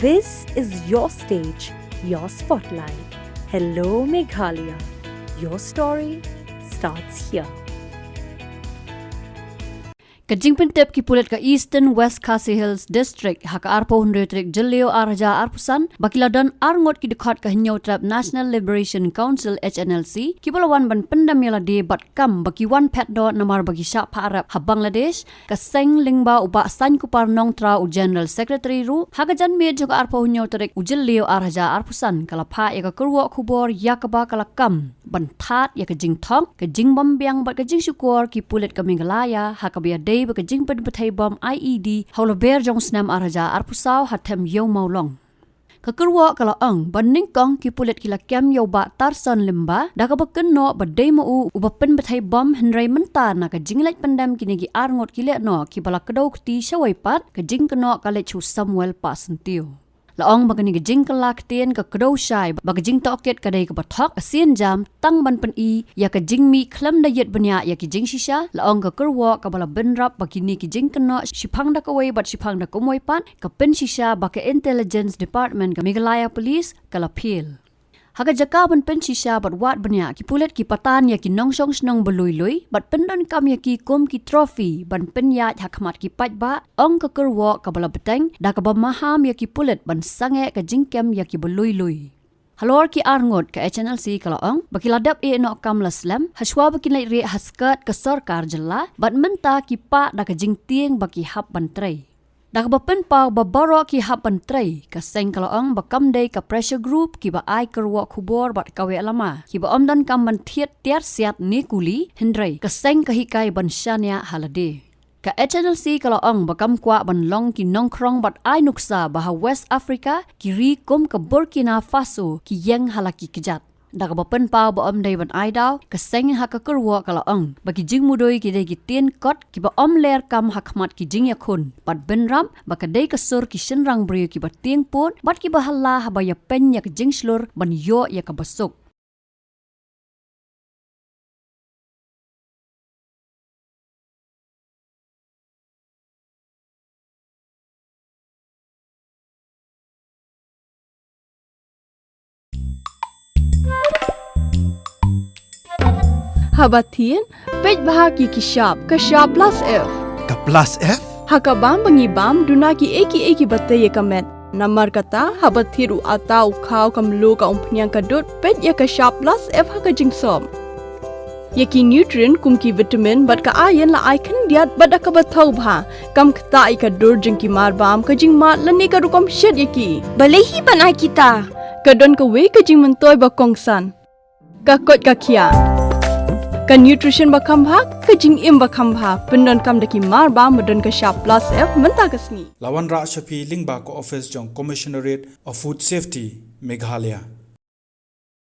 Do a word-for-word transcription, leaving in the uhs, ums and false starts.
This is your stage, your spotlight. Hello, Meghalaya. Your story starts here. Ka jingpyntip ki pulit ka Eastern West Khasi Hills District ha ka arphew hynriew tarik Jylliew ar hajar arphew san ba ki la don arngut ki dkhot ka Hynñiewtrep National Liberation Council, H N L C, kiba la wan ban pyndem ïa lade bad kam ba ki wan phet noh namar ba ki shah phah rep ha Bangladesh. Ka seng lyngba u Bah Sainkupar Nongtraw, u General Secretary ruh, ha ka janmiet jong ka arphew hynñiew tarik u Jylliew ar hajar arphew san, ka la phah ïa ka kyrwoh khubor ïa kaba ka la kam ban thad ïa ka jingthok, ka jingbymbiang bad ka jingshukor ki pulit ka Meghalaya ha kaba ïadei bad ka jingpynbthei bom I E D ha u Lber jong u snem ar hajar arphew saw ha Them Ïew Mawlong. Ka kyrwoh ka la ong ba nyngkong ki pulit ki la kem ïa u Bah Tarson Lyngba da kaba kynnoh ba dei ma u uba pynbthei bom, hynrei mynta na ka jingleit pyndem kine ki arngut ki lehnoh kiba la kdew kti shawei pat, ka jingkynnoh ka leit sha u Samuel Pahsyntiew. La ong ba kane ka jingkylla ktien ka kdew shai ba ka jingtohkit ka dei kaba thok, ka sienjam tang ban pyni ïa ka jingmih khlem da ïit bniah ïa ki jingshisha. La ong ka kyrwoh kaba la bynrap ba kine ki jingkynnoh shiphang da kawei bad shiphang da kumwei pat, ka pynshisha ba ka Intelligence Department ka Meghalaya Police ka la phylla. Ha ka jaka ban pynshisha bad wad bniah, ki pulit ki patan ïa ki nongshong shnong ba lui lui bad pyndonkam ïa ki kum ki trophy ban pynïaid ha khmat ki paidbah, ong ka kyrwoh kaba la bteng, da kaba maham ïa ki pulit ban sangeh ka jingkem ïa kiba lui lui. Halor ki arngut, ka H N L C ka la ong ba ki la dep ïehnoh kam la slem hashwa ba kin leit rieh ha skirt ka sorkar jylla bad mynta ki pah da ka jingtieng ba ki hap ban trei. Da kaba pynpaw ba baroh ki hap ban trei, ka seng ka la ong ba kam dei ka pressure group kiba ai kyrwoh khubor bad kawei lama, kiba ym donkam ban thied tiar siat ne kuli, hynrei ka seng ka hikai ban shaniah ha lade. Ka H N L C ka la ong ba kam kwah ban long ki nongkhrong bad ai nuksa ba ha West Africa, ki ri kum ka Burkina Faso ki ïeng ha la ki kjat. Da kaba pynpaw ba ym dei ban ai daw, ka seng ha ka kyrwoh ka la ong ba ki jingmudui ki dei ki tienkot kiba ym ler kam ha khmat ki jingïakhun, bad bynrap ba ka dei ka sur ki shynrang briew kiba tieng pud bad kiba hala haba ïapyni ïa ka jingshlur ban ïoh ïa kaba suk. Haba thied, peit bha ïa ki shap, ka shap plus F. Ka plus F? Ha ka bam ba ngi bam, duna kiei kiei kiba tei ïa ka met. Namar kata, haba thied u atta, u khaw, ka mluh, ka umphniang, ka dud, peit ïa ka shap plus F ha ka jingsop. Ïa ki nutrient kum ki vitamin bad ka iron la ai khyndiat bad da kaba thaw bha. Kam ktah ïa ka dur jong ki marbam, ka jingmad lane ka rukom shet ïa ki. Balei hi ban ai kita? Ka don kawei ka jingmyntoi ba kongsan. Ka koit ka khiah. Ka nutrition ba kham bha, ka jingim ba kham bha. Pyndonkam da ki marbam ba don ka shap plus F mynta ka sngi. La wanrah sha phi lyngba ka office jong Commissionerate of Food Safety, Meghalaya.